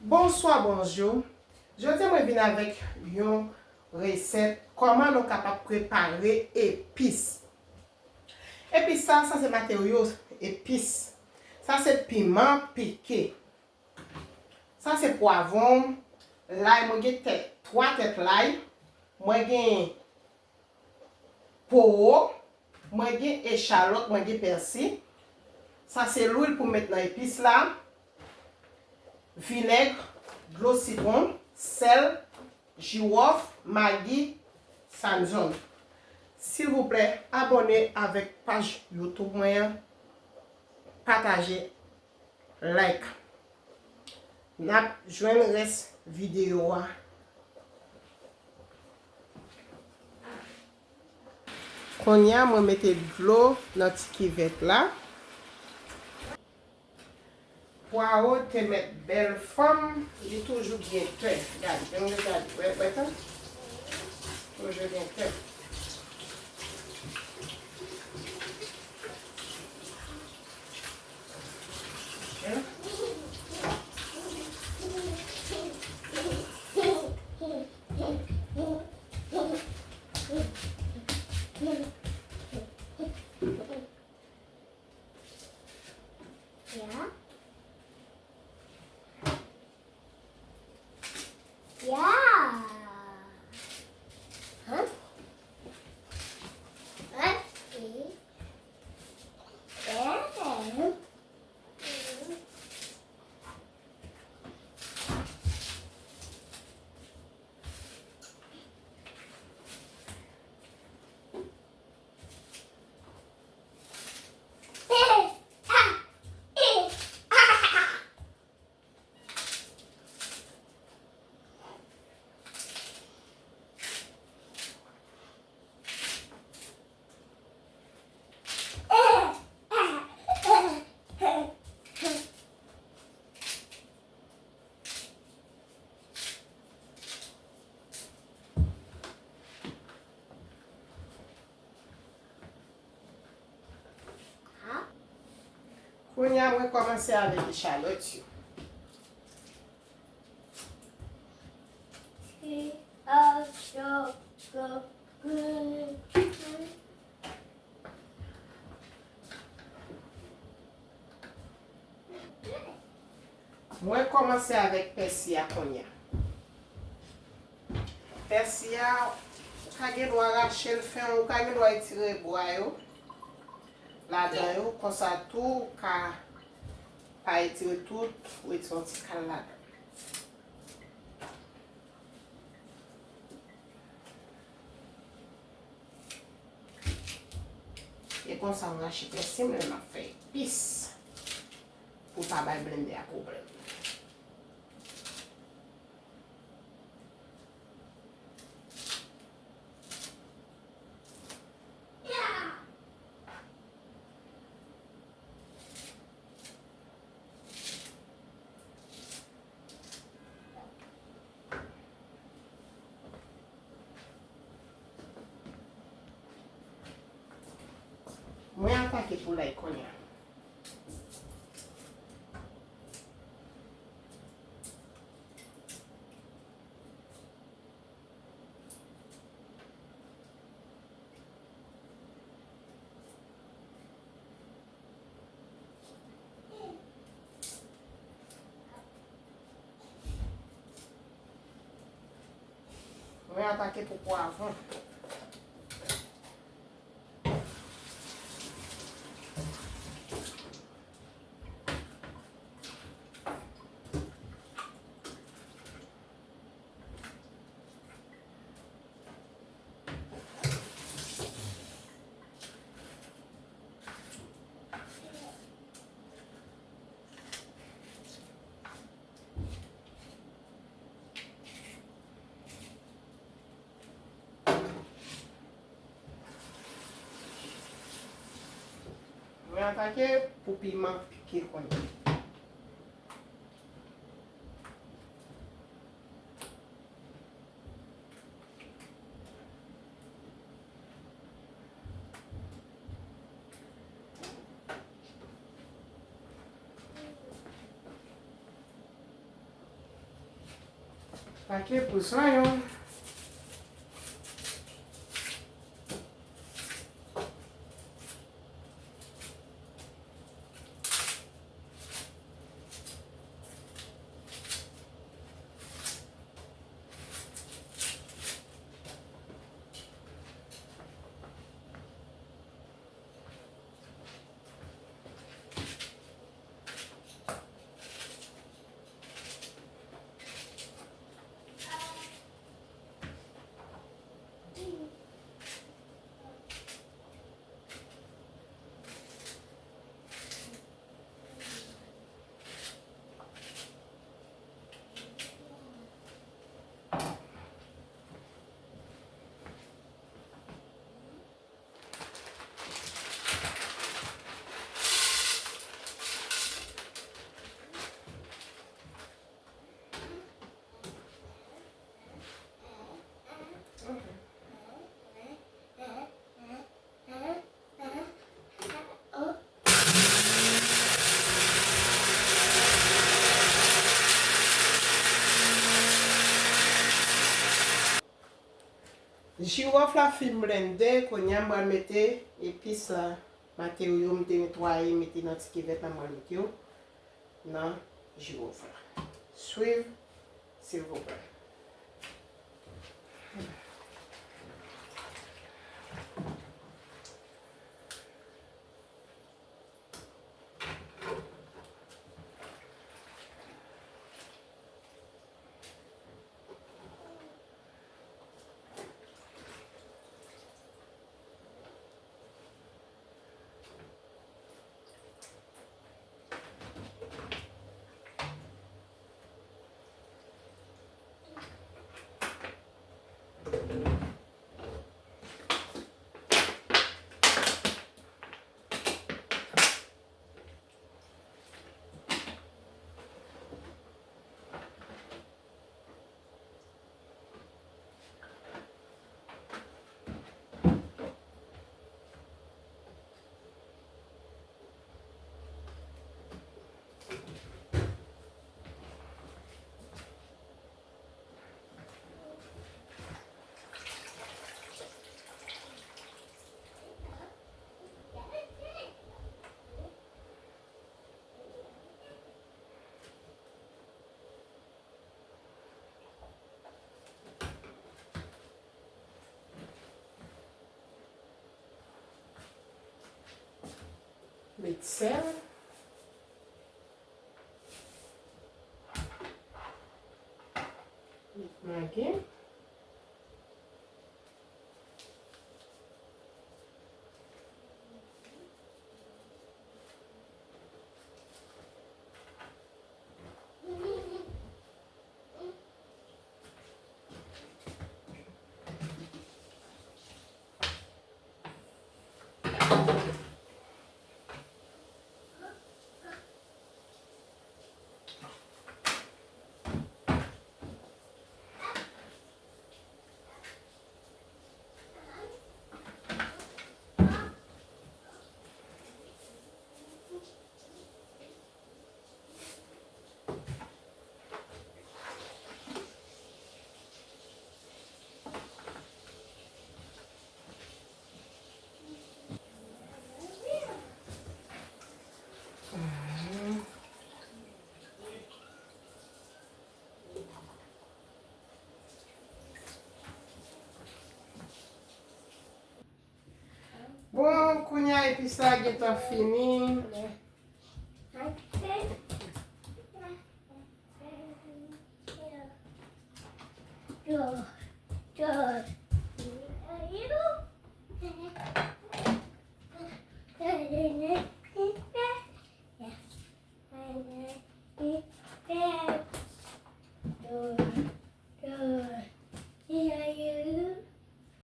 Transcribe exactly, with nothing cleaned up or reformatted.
Bonswa, bonjou. Jodi a mwen vin avèk yon resèt kòman nou kapab prepare epis. Epis sa, sa se materyo epis. Sa se piman pike. Sa se pwavwon, lay, mwen gen tèt, twa tèt lay, mwen gen powo, mwen gen echalòt, mwen gen pèsi. Sa se lwil pou met nan epis la, vinèg, dlo sitwon, sèl, jiwòf, magi, sanzon. Silvouplè, abòne avèk paj YouTube mwen an, pataje, like. N ap jwenn rès videyo a. Kounye a, mwen mete dlo nan ti kivèt la. Pwawo te mèt bèl fòm, li toujou gen tè. Gade, jan nou gade, wè, wè sa? Toujou gen tè. Ya. Ya. Hah? Hah? Ya. Kounye a, mwen kòmanse avèk echalòt yo. Mwen kòmanse avèk pèsi a kounye a. Pèsi a, ou ka gen dwa rache l fen, ou ka gen dwa etire bwa yo ladan yo, konsa tou ou ka pa etire tout, ou etire yon ti kal ladan. E konsa m rache pèsi m lè m ap fè epis pou pa bay blendè a pwoblèm. Mwen atake poulay kounye a. Mwen atake pou pwavwon. Mwen atake pou piman pike kounye a. Pake pou zonyon. Jiwòf la fin blende, kounye a m pral mete epis la, materyo m te netwaye, mete nan ti kivèt la, m pral mete yo nan jiwòf la. Swiv, silvouplè. Met sèl. Met magi. Bon, kounye a epis la gentan fini.